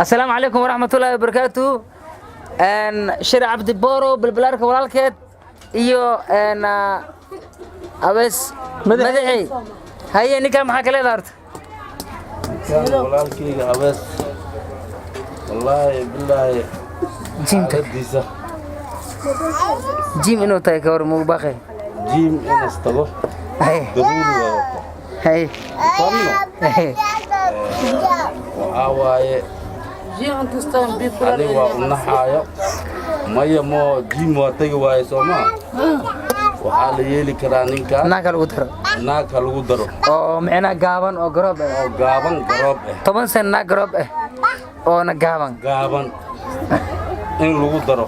Asalaamu calaykum waraxmatullaahi wabarakaatu. Shir Cabdi Booro, Balbalaarka walaalkeed iyo Abees Madaxey. Haye, ninkaa maxaa ka leedahay horta? Kan walaalkayga Abees, wallaahi bilaahi. Jiimka. Xaaladiisa. Jiim inuu tahay ka hor muu baaqay. Jiim inas tago. Haye. Daruuri waa horta. Haye. Fahmino. Haye. Waxaa waaye, adiga waa u naxaayo maya moo jiim waa tagi waaye, soo maa waxaa la yeeli karaa ninkan. Naagka lagu daro. Naagka lagu daro. Oo micnaha gaaban oo garoob ah. Oo gaaban, garoob ah. 10 san naag garoob ah oona gaaban. Gaaban in lagu daro.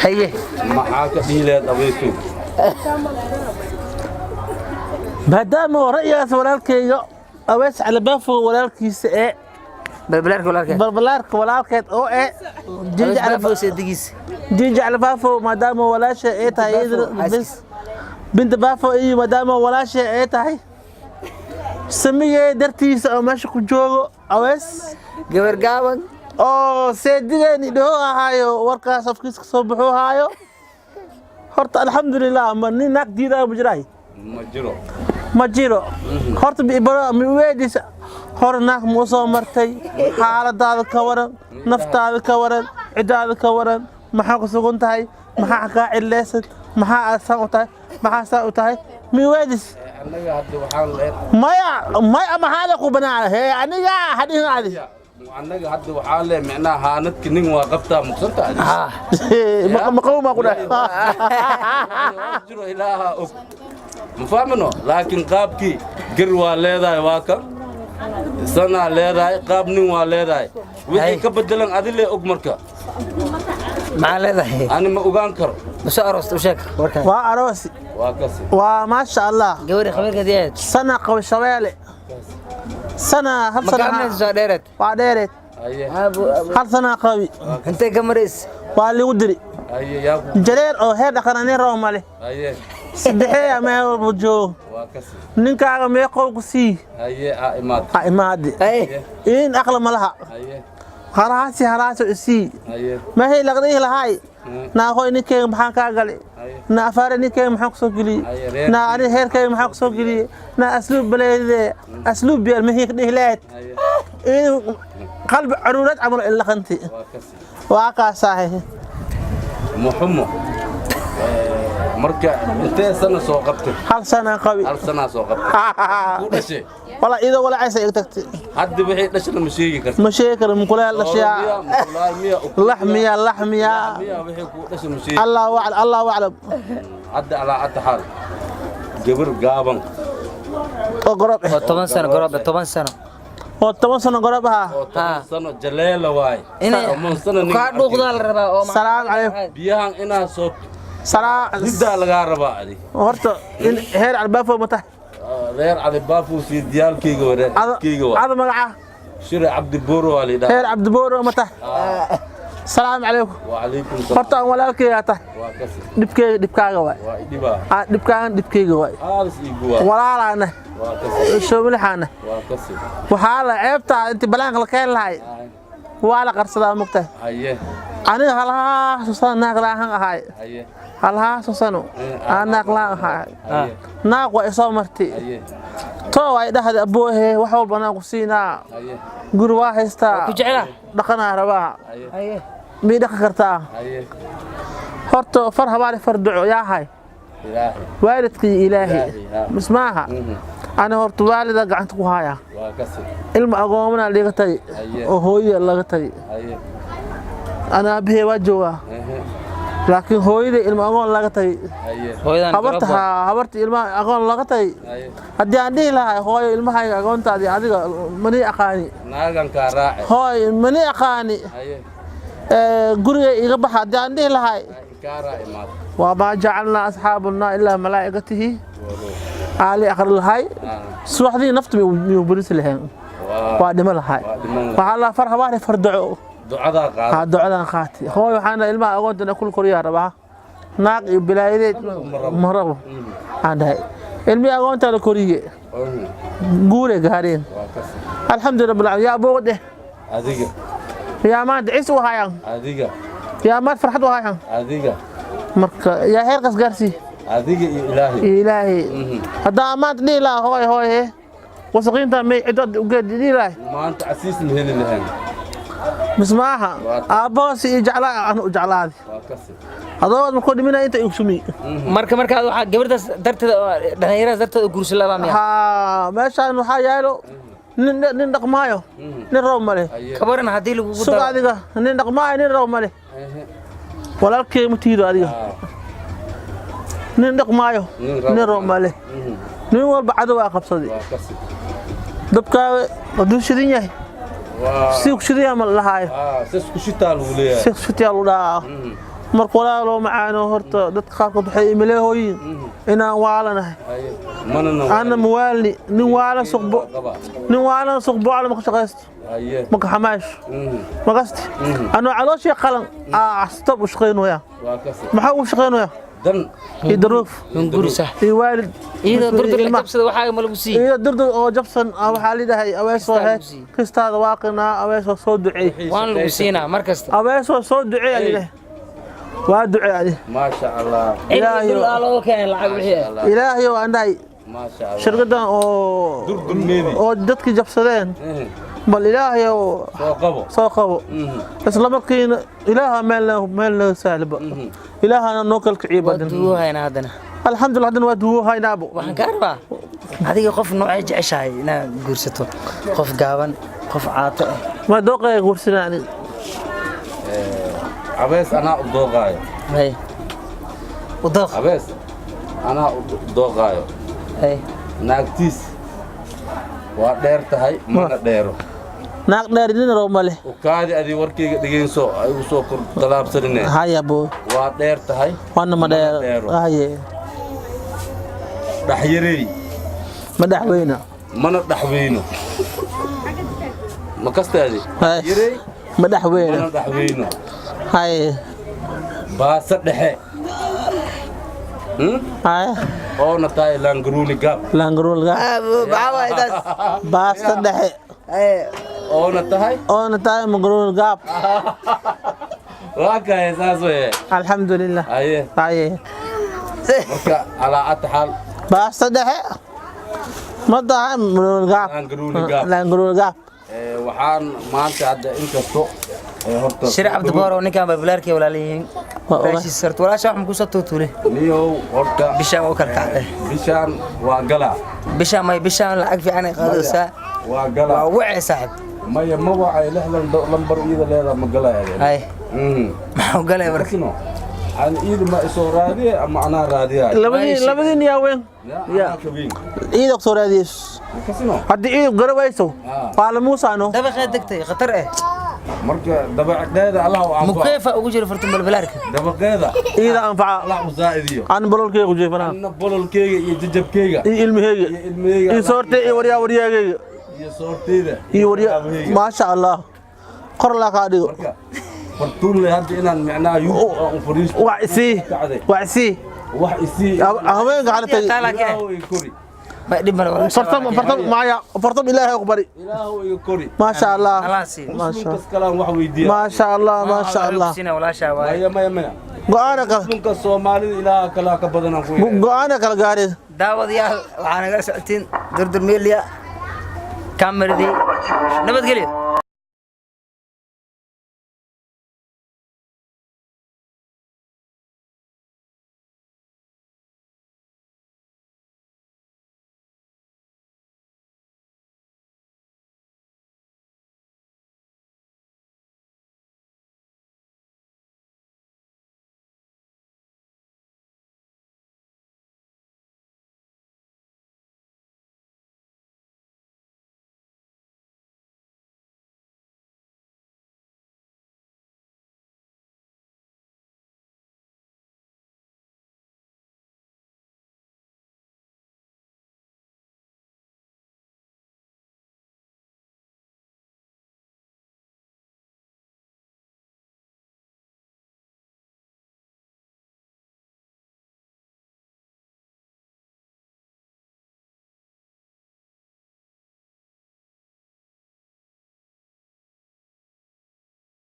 Haye. Maxaa ka dhiileed, Abeesow? Maadaama oo ra'yigaas walaalkayga Awees Calibaafo walaalkiisa ee Balbalaarka walaalkeed. Balbalaarka walaalkeed oo ee Abees Baafo seedigiis. Jinja Calibaafo, maadaama walaasha ay tahay. Baafo, iyadana xaaskiis. Binta Baafo iyo maadaama walaasha ay tahay samigee dartiisa oo meesha ku joogo Awees gabar gaaban oo seedigeeni dhaho ahaayo, warkaas afkiisa kasoo baxuu haayo. Horta alxamdulilah, ma nin naag diidaa ma jiraay? Ma jiro. Ma jiro. Horta miweedis hore naag ma u soo martay? Xaaladaada ka waran, naftaada ka waran, ciddaada ka waran, maxaa ku sugan tahay, maxaa kaa cileysan, maxaa aad saan u tahay, maxaa saan u tahay, miweedis? Annaga hadda waxaan leen Maya, maya, maxaada ku banaa hee aniga hadhihin adi. Annaga hadda waxaa le micnaha haanadka nin waa qabtaa muqsanta. Maqow maa ku dhahay? Jiro, ilaaha og, ma fahmino, laakiin qaabkii gar waa leedahay, waa kan sanaa leedahay, qaab nin waa leedahay, wixii ka bedelan adile og marka. Maxaa leedahay? Ani ma ogaan karo. Muso aroos u sheeg warkaan. Waa aroosi. Waa kasi. Waa maasha Allah. Gabadhi khabiirka diyaad. Sana qabo shabeele sana hal Ma sana. gaabnaysa soo dheereed? Waa dheereed. Haye. Hal sana qabi. Intay ka marays? Waa ligu diri. Haye, yaa ku Jareer oo heer dhaqanani rabo male. Haye. Saddexee meel walba joogo. Waa kasi. Ninkaaga meeqow ku sii? Haye, aa imaad. Ha imaade. Haye. In aqla ma laha. Haye. Halahaasi halahaasi isii. Haye. Maxay laqdihi lahaay? Naa hoy, ninkeyga maxaan kaa galay? Naa afaare, ninkeyga maxaan kusoo geliyey? Haye, naa ani heerkeyga maxaan kusoo geliyey? Naa asluub baleedee asluub biyal maxay ka dhihi lahayd? Haye. In qalbi caruurad camal ilaqanti. Waa kasi. Waa kaasaahay. Muxumo marka intee sana soo qabtay? Hal sana qabi. Hal sanaa soo qabtay, ku dhashay? Wala iyadoo walacaysa iga tagtay. Hadda wixii dhashana ma sheegi karta? Ma sheegi karo, mukuleel dhashayaa. Mukulaal miya? Lax miya, lax miya? Miya wixii ku dhashay ma sheegi. Allahu aclam, allahu aclam. Hadda alaa cadda xaal gabar gaaban oo gorob oo 10 sano garoobe, 10 sano. Oo 10 sano gorob ahaa. Oo 10 sano jaleela waay. Inay 10 sano nin kaa dhuuqdaa la rabaa oo Salaam calaykum. Biyahan inaa soo Salaam. riddaa lagaa rabaa adi. Horta in heer Albaafo ma tahay? Reer Cali Baafuu sii diyaalkayga waa reerkayga waa. Ada magaca? Shire Cabdi Booro waa lidhaa. Heer Cabdibooro ma tahay? Salaam calaykum. Wacalaykum salaam. Horta aan walaalkaygaa tahay. Waa kasi. Dhibkeyga dhibkaaga waay. Waa idhibaa. Aa dhibkaagan dhibkeyga waay. Aalis iiguwaa. Walaalaana. Waa kasi. Soomilixaana. Waa kasi. Waxaa la ceebtaa intii balaanka la keen lahay waa la qarsadaa, mogtahay. Haye. Aniga halhaasoo sano naag laahan ahaay. Haye. Halhaasoo sano aan naag laan ahaay. Haye. Naag waa isoo martay. Haye. Too ay dhahday, aboohe, wax walba naan ku siinaa. Haye. Guri waa haystaa. Ku jeclaa. Dhaqanaa rabaa. Haye. Haye. Miyay dhaqan kartaa? Haye. Horta far habaari far duco yaa hay? Ilaahay. Waalidkii ilaahay. Ilaahay, haa. Mismaaha ani horta waalida gacanta ku haya. Waa kasi. Ilma agoomana liiga tagay. Haye. Oo hooya laga tagay. Haye. Ana aabahey waa joogaa. Laakiin hooyaday ilma agoon laga tagay. Haye. Hooyadan habarta garoob waa. Haa, habarta ilmaha agoon laga tagay. Haye. Haddii aan dhihi lahay, hooyo, ilmahayga agoontaadii adiga mani aqaani. Naagan kaa raace. Hooy, mani aqaani. Haye. Guriga iga baxa haddii aan dhihi lahay. Kaaraa imaad. Wamaa jacalnaa asxaabu naa ilaa malaa'ikatihi aali aqri lahay. Subaxdii naftu miyuu burisi lahayn? Waa dhimo lahay. Waa dhiman lahay. Waxaa la far habaari far duco. Ducadaa qaada. Haa, ducadan qaati hooy, waxaana ilmaha agoontan kul koryaa rabaa, naaq iyo bilaayadeed ma rabo aan dhahay. Ilmihii agoontaa la koriye, guuray gaareen. Waa kasi. Alxamdu rabbil caalamiin, yaa abooga dheh. Adiga. Yaa maanta ciis u hayaan. Adiga. Yaa maanta farxad u hayaan. Adiga. Marka yaa heerkaas gaarsii? Adiga iyo Ilaahay. Ilaahay. Haddaa maanta dhihi lahaa hooy hooy wasaqiinta may cidda ugeed dhihi lahay. Maanta casiis ma heli lahayn. Mismaaha aabbahoos iyo jeclaa aan u jeclaaday. Waa kasi. Adoo markuu dhiminaya inta igu sumi. Marka markaad waxaa gabadhaas darteeda oo dhalinyaradaas darteeda u guursan labaa miya? Haa, meeshaan waxaa yaalo nin dhaqmaayo nin roob male. Kabaran haddii lagugu sug daro. Adiga nin dhaqmaayo nin roob male. Walaalkay ma tiido adiga. Nin dhaqmaayo nin roob male. Nin walba cadow aa qabsaday. Waa kasi. Dabkaaga hadduu shidan yahay si ku shidan yahay ma la dhahaayo. Sas ku shitaa lagu leeyahay. Si shitiyaa lagu dhahaa. Marka walaaloo macaano horta dadka qaarkood waxay imaleehooyiin inaan waalanahay. Manana. Ana muwaalni nin waalan suqbo nin waalan suqbo cala maka shaqaysto maka xamaasho makasti anoo calooshii qalan aa stop u shaqaynaya. Waa kasi. Maxaa ugu shaqaynaya? Dan. Iyo daruuf. Hunguri sax. Iyo waalid. Iyadoo durdur la jabsada waxaaga ma lagu siiyey? Iyo durdur oo jabsan waxaa lidhahay aweesoo Kistaa he lagu siiyey. Kistaada waaqinaa aweesoo soo duceey. Waan lagu siinaa mar kasta. Aweesoo soo duceey aa lidhahay waa duceey adi. Maasha Allah. Cilmi dul aa looga keenay lacag wixii ah. Ilaahayow aan dhahay. Maasha Allah. Shirkaddan oo Durdur meedi. Oo dadkii jabsadeen bal Ilaahayow soo qabo. Soo qabo. Isla markiina Ilaaha meel meel naga sahliba Ilaahana noo kala kiciyo waa badan. Duwo haynaa haddana. Alxamdulillah haddana waa duwo haynaabo. Waxaan kaa rabaa adiga qof noocee jeceshahay inaad guursato? Qof gaaban, qof caato ah? Ma dooqaya guursanaa aniga. Abees anaa u dooqaayo. Hay u dooq. Abees anaa u dooqaayo. Hay. Naagtiis waa dheer tahay mana dheero. Naag dheer nin roob male. Ukaadi adii warkayga dhegeyso ay u soo kor talaabsanine. Haya bo. Waa dheer tahay. Waana ma mana dheer. Dheero. Haye. Dhaxyareey. Ma dhaxweyna. Mana dhaxweyno ma kastaadi. Hay. Yarey. Ma dhaxweyna. Mana dhaxweyno. Haye. Baasa dhexe. Haye. Oona tahay laangaruuni gaab. Laangaruulga. Maxaa waay taas? Baasta dhexe. Oona tahay. Oona tahay mangaruul gaab. Waa kahay saas weye. Alxamdulilah. Haye. Haye. Marka calaa ata xaal. Baasta dhexe ma tahay mangaruul gaab. Laangaruuni gaab. Laangaruul gaab. Waxaan maanta hadda inkasto horta Shir Cabdi Boor oo ninkan babulaarkii walaalayihiin. Waa ogahay. Walaashiis horta walaasha wax makusoo tuutuule. Niyow horta bishaan waa u kala kacday. Bishaan waa galaa. Bishaan may bishaan lacag fiican ay qaadaysaa. Waa galaa. Waa wacay saaxib. Maya ma wacay 60 lambar iyada leedaa ma galaya. Hay maxuu galay marka? Markino aan iida ma isoo raadiye ama anaa raadiyayo. Labadii labadiin yaa weyn. Ya. Ya. Anaa kabiin. Ciida soo raadiyes. Kasino. Haddii ciidu garawayso Ah. waa la muusaano. Dabaqee degtay khatar eh. Marka dabaqeeda Allah u anfaco. Mukeefa ugu jira furtun balbalaarka. Dabaqeeda ciida anfaca. Allah u zaa'idiyo. Aan bololkeyga ku jeefanaa. Anna bololkeyga iyo jajabkeyga iyo ilmaheyga iyo ilmaheyga iyo soortay iyo waryaa waryaageyga iyo soorteyda iyo warya. qaraabaheyga. Maasha Allah kor laa kaa dhigo. Marka fartuun le hadda inaan micnaha YouTube aan u fariisto. Wax isii. Kacday. Wax isii. Wax isii. Haweenka xala tagay. Taa laakiin Ilaahu iga kori. Ma dhib male walaasha. Fartam fartam maya fartam Ilaahay ku bari. Ilaahu iga kori. Maasha Allah. Allah siiyo. Maasha. Muslimkas kalaan wax weydiiya. Maasha Allah, maasha Allah. Siina walaasha waaye. Maya maya maya. Go'aana kala Muslimka Soomaalida Ilaaha kalaa ka badan aan ku yeehay. Go'aana kala gaarin. Daawadayaal waxaa nagala socotiin Durdur Media kaameradii. Nabadgelyo.